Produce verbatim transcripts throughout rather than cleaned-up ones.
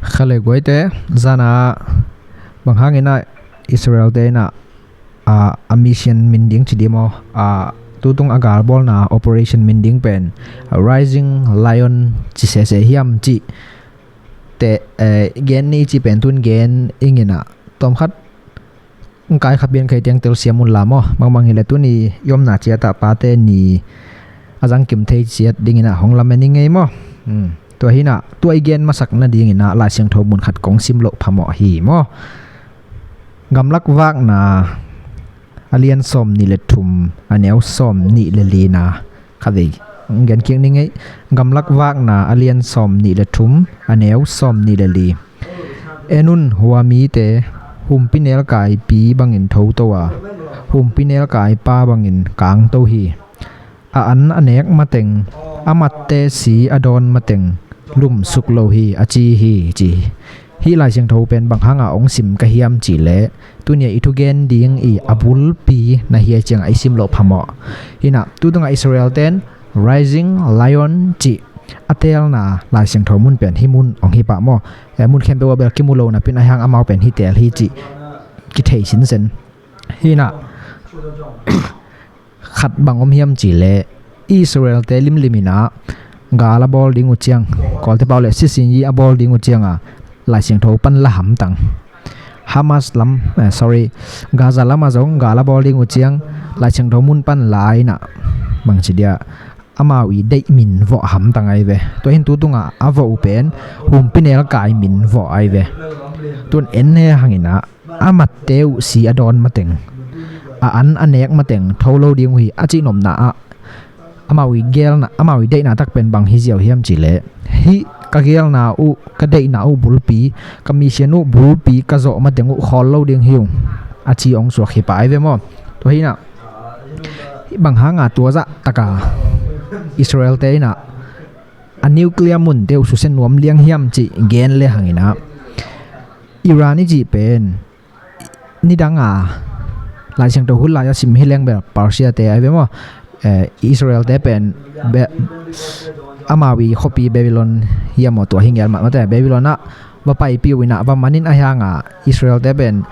Kha le guaite, zana bang hangin ah Israel te in ah, a, a mission min ding ci ding maw, a, tutung a galbawlna operation min ding pen Rising Lion ci sese hiam ci te, eh, gen ni ci pen tun gen ingin ah tawmkhat kai kha pian kha i tiang telsiam un la maw. Bangmang hileh tuni i omna ciat ah Pate ni a zangkim thei ciat dingin ah hong lamen i ngei maw. Hmm. Tua hi in ah tua i gen masak nadingin ah Lai Siangtho mun khat kong sim loh phamawh hi maw. Gamlak Vakna a lian sawm nih le thum, a neu sawm nih le lina. Kha vei, gen kik ni ngei. Gamlak Vakna a lian sawm nih le thum, a neu sawm nih le li. En un, hua mite, humpinelkaipi bangin thoto a, humpinelkaipa bangin kangto hi. A an a nek mateng, a matte si a dawn mateng lumsuk lo hi, a ci hi, ci hi. Hih Lai Siangtho pen bang hanga hong sim ka hiam cihleh, tunia i thugen ding i a bulpi na hi a cianga i sim loh phamawh. Hi in ah tutungah Israel ten Rising Lion cih a teelna Lai Siangtho mun pen hih mun hong hi pah maw. Eh, mun khempeuh ah bel kimu lo napi in ahi hang amau pen hih teel hi cih kithei sinsen. Hi in ah khat bang om hiam cihleh, Israel te limlim in ah gal a bawl ding uh ciang, Kawlte pau le sisin yi a bawl ding uh cianga Lai Siangtho pan la hamtang. Hamas lam, eh, sorry, Gaza lam ah zong gal a bawl ding uh ciang Lai Siangtho mun pan la in ah bangci dia amau i deih min vawh hamtang ahi ve. Tua hi in tutungah a vawh uh pen humpinelkai min vawh ahi ve. Tun en he hangin ah a matte uh si a dawn mateng, a an a nek mateng tho lo ding uh hi, a cih nopna ah amau i gelna, amau i deihna tak pen bang hi ziau hiam cihleh, hih ka gelna uh, ka deihna uh bulpi, ka mission uh bulpi ka zawh mateng uh khawl lo ding hi ung, a ci hong suak hi pah ahi ve maw. Tua hi in ah bang hanga tua zah taka Israel te in ah a nuclear munte uh susia nuam liang hiam cih gen le hangin ah, Iran i cih pen nidanga Lai Siangtho hun lai-a sim hi leng bel Persia te ahi ve maw. Eh, Israel te pen be-, amau i khuapi Babylon hiam maw, tua hi ngial mah mate, Babylon ah va paipih uh in ah va man in ahi hanga Israel te pen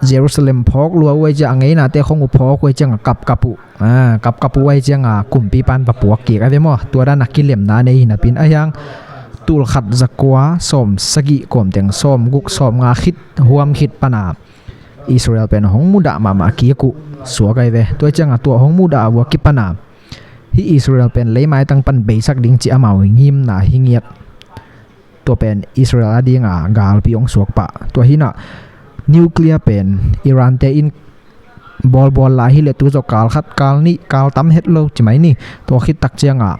Jerusalem phawk lua uh ahi ciang, a ngeinate khong uh phawk uh ahi cianga kapkap uh, ah, kapkap uh ahi cianga kumpipan va puak kik ahi ve maw. Tua dana kilemna nei hi napi in ahi hang tul khat za kua sawm sagih kawmteng sawm guk sawm nga khit huam khit pana Israel pen hong mudah mahmah kik uh suak ahi ve. Tua ahi cianga tua hong mudah uh a kipana hih Israel pen leimaitang pan beisak ding cih amau ngimna hi ngiat. Tua pen Israel a dinga galpi hong suak pah. Tua hi in ah nuclear pen Iran te in bawlbawl lai hileh tu zawh kal khat, kal nih, kal tam het lo ci mai ni. Tua khit tak cianga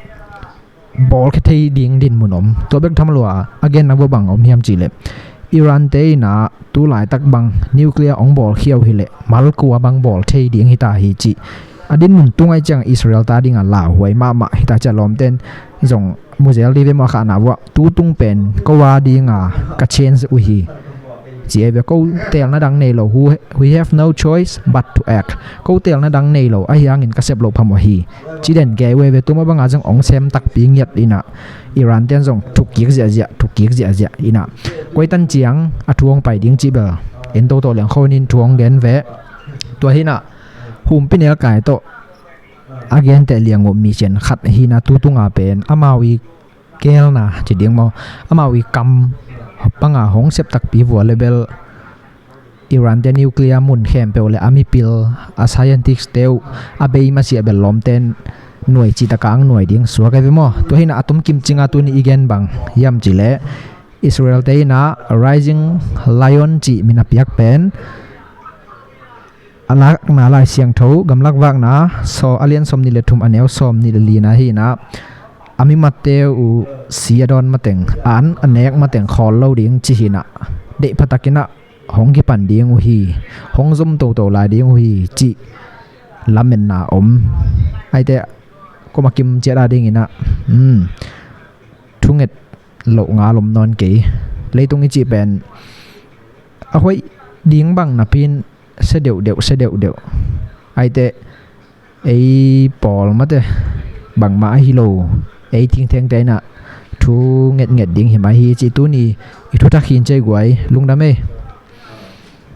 bawlkhia thei ding dinmun om. Tua bek tham lua a genna vua bang om hiam cihleh, Iran te in ah tu laitak bang nuclear hong bawlkhia uh hileh malkua bang bawl thei ding hi ta hi cih a dinmun tung ahi ciang Israel ta dinga lauhuai mahmah hi ta ciang lawmten zong muzel dih ve maw. Khahna vua tutung pen ko a dinga ka change uh hi ci ahi ve. Ko teelna dang nei lo, who, we have no choice but to act. Ko teelna dang nei lo ahi hangin ka sep loh phamawh hi. Ci den kei uh ahi ve. Tuma banga zong hong sem takpi ngiat in ah Iran ten zong thukkik ziahziah, thukkik ziahziah in ah koi tan ciang a thu hong pai ding cih bel en toto leng kho in thu hong gen ve. Tua hi in ah humpinelkai tawh a genteh liang uh mission khat hi in ah tutunga pen amau i kelna ci ding maw, amau i kam panga hong sep takpi vua le bel Iran te nuclear mun khempeuh le a mipil, a scientist te uh a bei masiah bel lawmten nuai cih taka ang nuai ding suak ahi ve maw. Tua hi in ah a tomkim cinga tuni i gen bang hiam cihleh Israel te in ah Rising Lion cih min a piak pen a lakna Lai Siangtho, Gamlak Vakna, saw a lian sawm nih le thum, a neu sawm nih le lina hi in ah a mimatte uh si a dawn mateng, a an a nek mateng khawl lo ding ci hi in ah deih phatak in ah hong kipan ding uh hi, hong zom toto lai ding uh hi cih lamenna om. Aite koma kim ciat a dingin ah, hmm, thunget loh ngal om nawn kei. Leitung i cih pen a hoih ding bang napi in sia deuhdeuh, sia deuhdeuh. Aite ei pawl mate bangmah ahi lo, ei thingthengte in ah thu ngetnget ding hi mai hi cih tuni i thuthak hi in cei guai, lungdam ei.